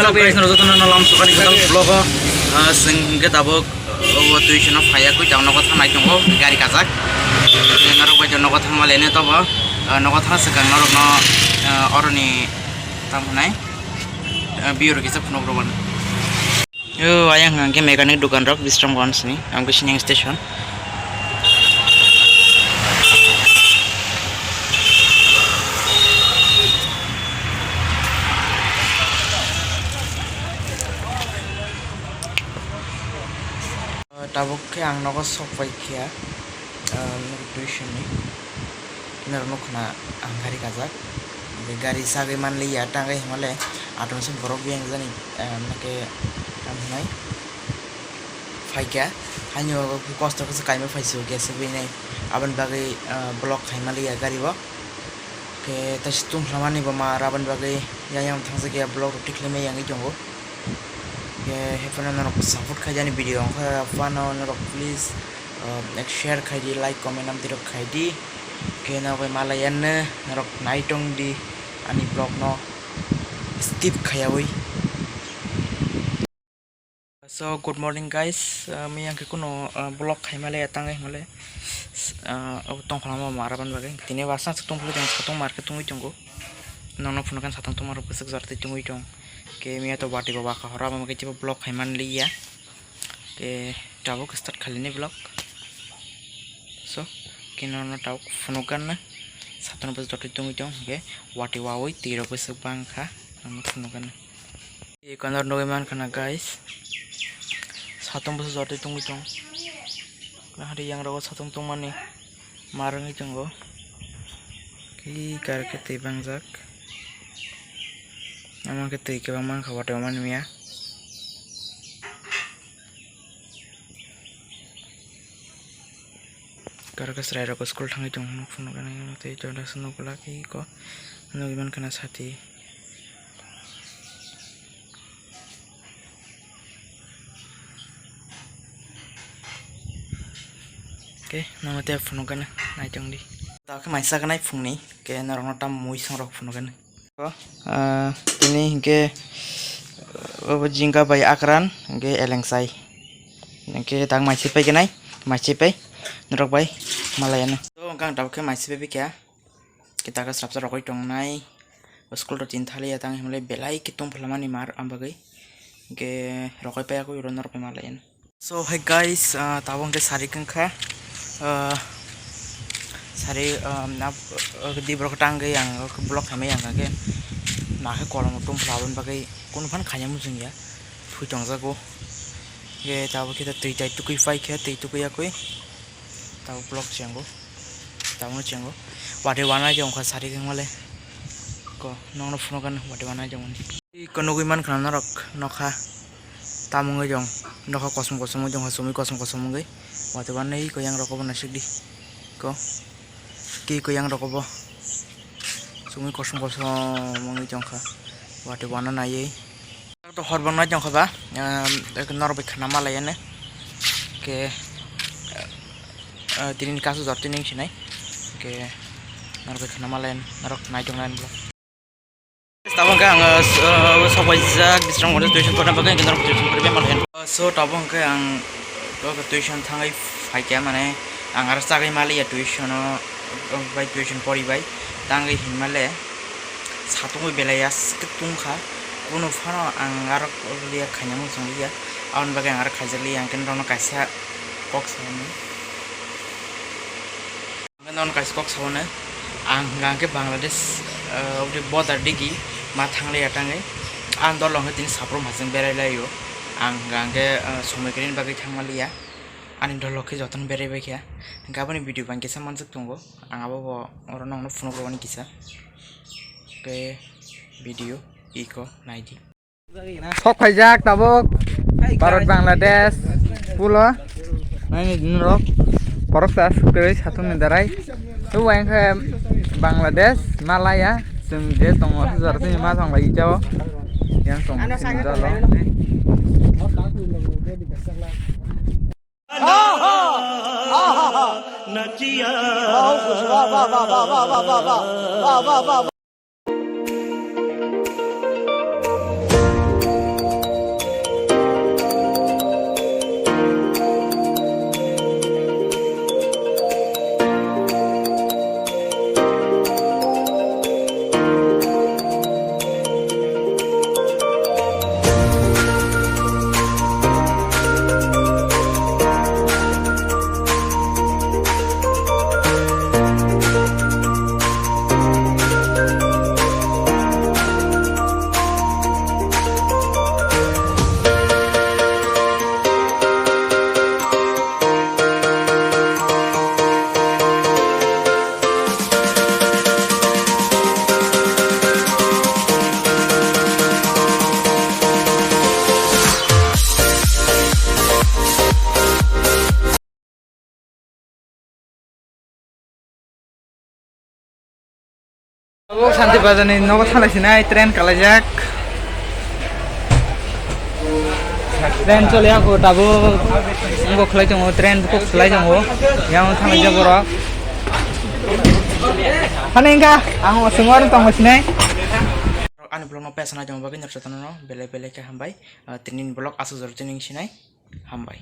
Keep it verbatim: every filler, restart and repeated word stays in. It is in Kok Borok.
Guys, norok jotono no lam sokani kwtal vlog o, ah, chwng hwnkhe tabuk, ah, o tuition o phaiya kwi tabuk nogo thangnai tongo, gari kajak. Norok bai nogo thangma lene tobo, ah, nogo thang swkang norokno, ah, oroni tamo hwnai, ah, view rok kisa phunuk rwmani. O ayang hwnkhe mechanic dukan rok Bisramganj ni, ang khe sining station. Tabuk khe ang nogo sok pai khe, ah, tuition ni. Norok nukha na ang gari kajak. Gari sagwi manliya, tangwi hwnmale atwmsa borok biyang jani, ah, nokhe tamo hwnai phaikha. Haino kosto khe kaima phaisu gas bini. Aboni bagwi, ah, block khai manliya gari o. Khe taisi tungphla mani bo ma, aboni bagwi yang yang thangjakya block rok tikhlai ma yangwi tongo. Khe hephano norok support khaidi ani video wngkha phano norok please, uh, like share khaidi, like comment amtwi rok khaidi. Khe norok bai malai yanne norok nai tongdi ani vlog no skip khayawi. So good morning guys, uh, miyang khe kuno, uh, vlog khaimale tangwi hwnmale, uh, tongphla ma mara ban bagwi tini wasang tongphla tong satung market tongwi tongo. Nono phunukha satung tongma rok bwswk jora twi tongwi tong. Khe miya to watwi bo waka hora, abo khe vlog khai man liya. Khe tabuk start khaline vlog. So khe nono tabuk phunukgana. Satung bwswk jora twi tongwi tong. Khe watwi wawi twi rok bwswk bang kha. Nono phunukgana. Eko norok nugwi mankha na guys. Satung bwswk jora twi tongwi tong. Nahari yang rogo satung tongmani. Mar wngwi tongo. Khe kar khe twi bangjak. Omo khe twi kwbangma wngkha watwi mani miya. Kar khe chwrai rok school thangwi tong phano tei joda se nuk glak eko nugwi mankha na sati. Khe nono tei phunukgana naitongdi. Tao khe mai chaganai phungni khe norokno tamo mui songrok phunukgana. Ah, tini hinkhe, ah, obo jingga bai akran hinkhe elengsai. Hinkhe tak mai se paiganai, mai se pai norok bai malayano. To hwnkhe ang tabuk khe mai se pai bikha. Khe tak swrapsa rogwi tongnai. School rok chini thaliya tang himlai belai khe tongphlamani mar am bagwi. Hinkhe rogwi paiya khe oro norok bai malayano. So hi guys, ah, tabuk hwnkhe sari kwngkha, ah, sari, ah, na, ah, di borok tangwi ang block khaimai ang khe nakhe kolom tongphla aboni bagwi kunu phan khaina muchungya thwi tongjago. Khe tabuk khe twi tai tukui paikhe twi tukui yakui tabuk block chengo. Tabukno chengo. Watwi wanai jongkha sari khe mole. Ko nokno phunukgana watwi wanai jongmani. Iko nugwi mankha norok nokha. Tamo wngwi jong nokha kosom kosom wngwi jongkha chumui kosom kosom wngwi. Watwi wanai iko yang rokobo naisik di. Ko. Ki iko yang rokobo. Chumui kosom kosom wngwi jongkha. Watwi wana naiwi. To hor bang nai tongkha ba, ehm, norok bai khna malai yani. Ke, eh, tini ni kasu jor tini sinai. Ke norok bai khna malai norok nai tong nai bro. Tabuk hwnkhe ang, eh, s-, eh, sok bai jak Bisramganj tuition porna bagwi hwnkhe norok tuition porna bai malai. So tabuk hwnkhe ang, eh, tuition thangwi phaikha mane ang aro chagwi maliya tuition o, eh, bai tuition pori bai tangwi hinmale. Satungwi belai aswk tungkha, kunu phano ang aro liya khaina muchung liya, aboni bagwi ang aro khaijak liya, ang khe norokno kaisa kok sanai. Ang khe norokno kaisa kok sanai, ang hwnkha ang khe Bangladesh, ah, oboni border digi ma thang liya tangwi, ang dol hwnkhe tini saphuru hachung berai laio, ang hwnkha ang khe, ah, somoi kwrwini bagwi thangma liya, ani dol khe jotono berai bai kha, hwnkhe aboni video bang kisa manjak tongo, ang abo bo oro nokno phunuk rwmani kisa. Khe video iko naidi. Sok khaijak tabuk Bharat Bangladesh pulo. Naini dinrok borok ta aswk kwrwi satung ni darai. Tu wngkha Bangladesh, Malaya, chwng je tongo, jora tini ma thang lai jao. Yang tongo, sini jalo. Tabuk Santi Bazar ni nogo thanglai sinai, train kalaijak. Train choli ako tabuk. Wngkok khlai tongo, train bukuk khlai tongo. Yang thanglaijak borok. Hani wngkha, ang o swngo aro tongo sinai. Ani vlog no pesa nai tongma bagwi norok jotono no belai belai khe hambai. Ah, tini ni vlog aswk jora tini sinai. Hambai.